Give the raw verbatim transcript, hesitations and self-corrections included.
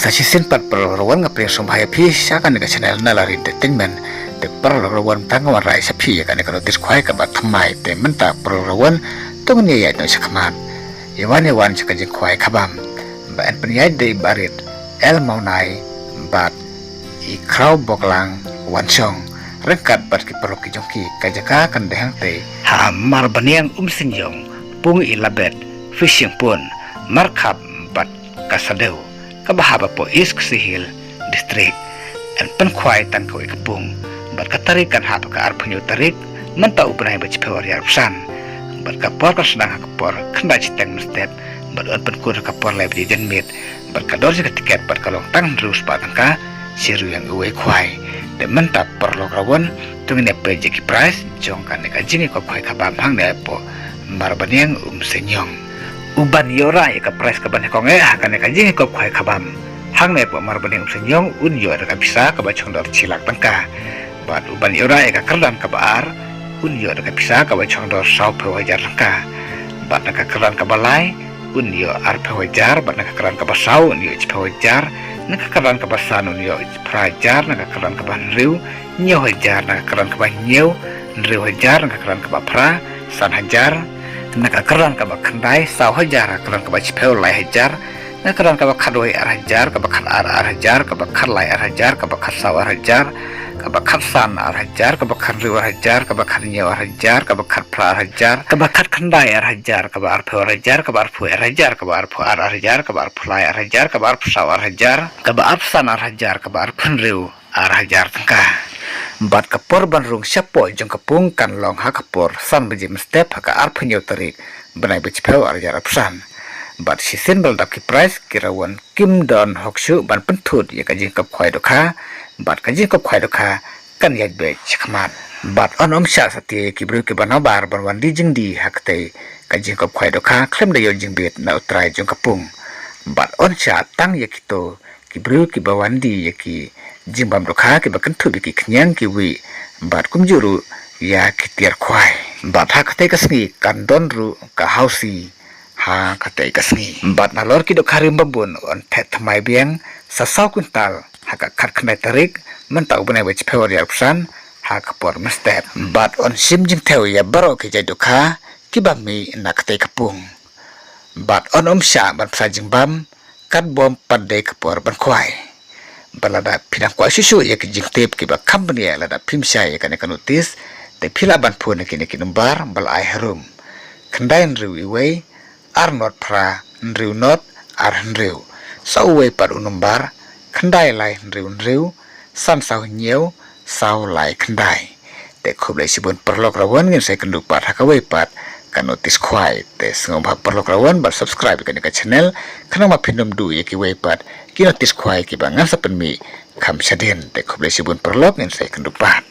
Sa shisien pat paralok rawan nga pdiang sngewbha ïa phi sha kane ka channel Nalari Entertainment. Te paralok rawan tang nga wanrah sha phi ïa kane ka notice khwai kaba thymmai, te mynta paralok rawan to ngin ïa ïaid noh sha khmat. Ïa wan ïa wan sha ka jingkhwai khabam ba yn pynïaid da i Barit L Mawnai bad i Khrawboklang Wanshong, ryngkat bad ki paralok ki jong ki. Ka jaka kan dei hangtei ha Marbaniang Umsynïong, Pung Ilabed, Fishing Pond, Markhap bad Kasadew, kaba hap hapoh East Khasi Hills District. Yn pynkhwai tang kawei ka pung bad ka tarik kan hap ha ka arphew hynñiew tarik mynta u bnai ba chiphew arhajar arphew san. Bad ka por kan sdang ha ka por khyndai shiteng mynstep bad yn pynkut ha ka por lai baje janmiet. Bad ka dor jong ka tiket bad ka long tang hynriew spah tyngka shi ryngwiang uwei khwai. Te mynta paralok rawan to ngin ïa peit ïa ki prize jong kane ka jingïakop khwai khabam hangne hapoh Marbaniang Umsynïong. Uban ïoh rah ïa ka prize kaban ïakong eh ha kane ka jingïakop khwai khabam hangne hapoh Marbaniang Umsynïong un ïoh da ka pisa kaba shong dor shi lak tyngka. Bad uban ïoh rah ïa ka kyrdan kaba ar un ïoh da ka pisa kaba shong dor sawphew hajar tyngka. Bad na ka kyrdan kaba lai un ïoh arphew hajar, bad na ka kyrdan kaba saw un ïoh shiphew hajar, na ka kyrdan kaba san un ïoh phra hajar, na ka kyrdan kaba hynriew hynñiew hajar, na ka kyrdan kaba hynñiew hynriew hajar, na ka kyrdan kaba phra san hajar, na ka kyrdan kaba khyndai saw hajar, na ka kyrdan kaba shiphew lai hajar, na ka kyrdan kaba khatwei ar hajar, kaba khatar ar hajar, kaba khatlai ar hajar, kaba khatsaw ar hajar, kaba khatsan ar hajar, kaba khathynriew ar hajar, kaba khathynñiew ar hajar, kaba khatphra ar hajar, kaba khatkhyndai ar hajar, kaba arphew ar hajar, kaba arphew ar hajar, kaba arphew ar ar hajar, kaba arphew lai ar hajar, kaba arphew saw ar hajar, kaba arphew san ar hajar, kaba arphew hynriew ar hajar tyngka. Bad ka por ban rung shapoh jong ka pung kan long ha ka por san baje mynstep ha ka arphew hynñiew tarik bnai ba chiphew arhajar arphew san. Bad shisien ba la dap ki prize ki rawan kim don hok shuh ban pynthut ïa ka jingïakop khwai dohkha. Bad ka jingïakop khwai dohkha kan ïaid beit sha khmat. Bad yn ym shah satia ki briew kiba nabar ban wan die jingdie ha katei ka jingïakop khwai dohkha khlem da ïoh jingbit na u trai jong ka pung. Bad yn shah tang ïa kito ki briew kiba wan die ïa ki jingbam dohkha kiba kynthup ïa ki khñiang, ki wieh bad kumjuh ruh ïa ki tiar khwai. Bad ha katei ka sngi kan don ruh ka hausi ha katei ka sngi. Bad nalor ki dohkha rim bun yn theh thymmai biang sa saw kwintal ha ka khatkhyndai tarik mynta u bnai ba chiphew arhajar arphew san ha ka por mynstep. Bad yn shim jingthew ïa baroh ki jait dohkha kiba mih na katei ka pung. Bad yn ym shah ban pynshai jingbam katba ym pat dei ka por ban khwai. Bad lada phi dang kwah shuh shuh ïa ki jingtip kiba kham bniah, lada phim shai ïa kane ka notice, te phi lah ban phone ha kine ki nombar ba la ai harum: khyndai hynriew uwei ar not phra hynriew not ar hynriew. Sa uwei pat u nombar: khyndai lai hynriew hynriew san saw hynñiew saw lai khyndai. Te khublei shibun paralok, rawan ngin sa ïakynduh pat ha kawei pat ka notice khwai. Te sngewbha paralok rawan ban subscribe ïa kane ka channel khnang ba phin ym duh ïa kiwei pat ki notice khwai kiba ngan sa pynmih kham shadien. Te khublei shibun paralok, ngin sa ïakynduh pat.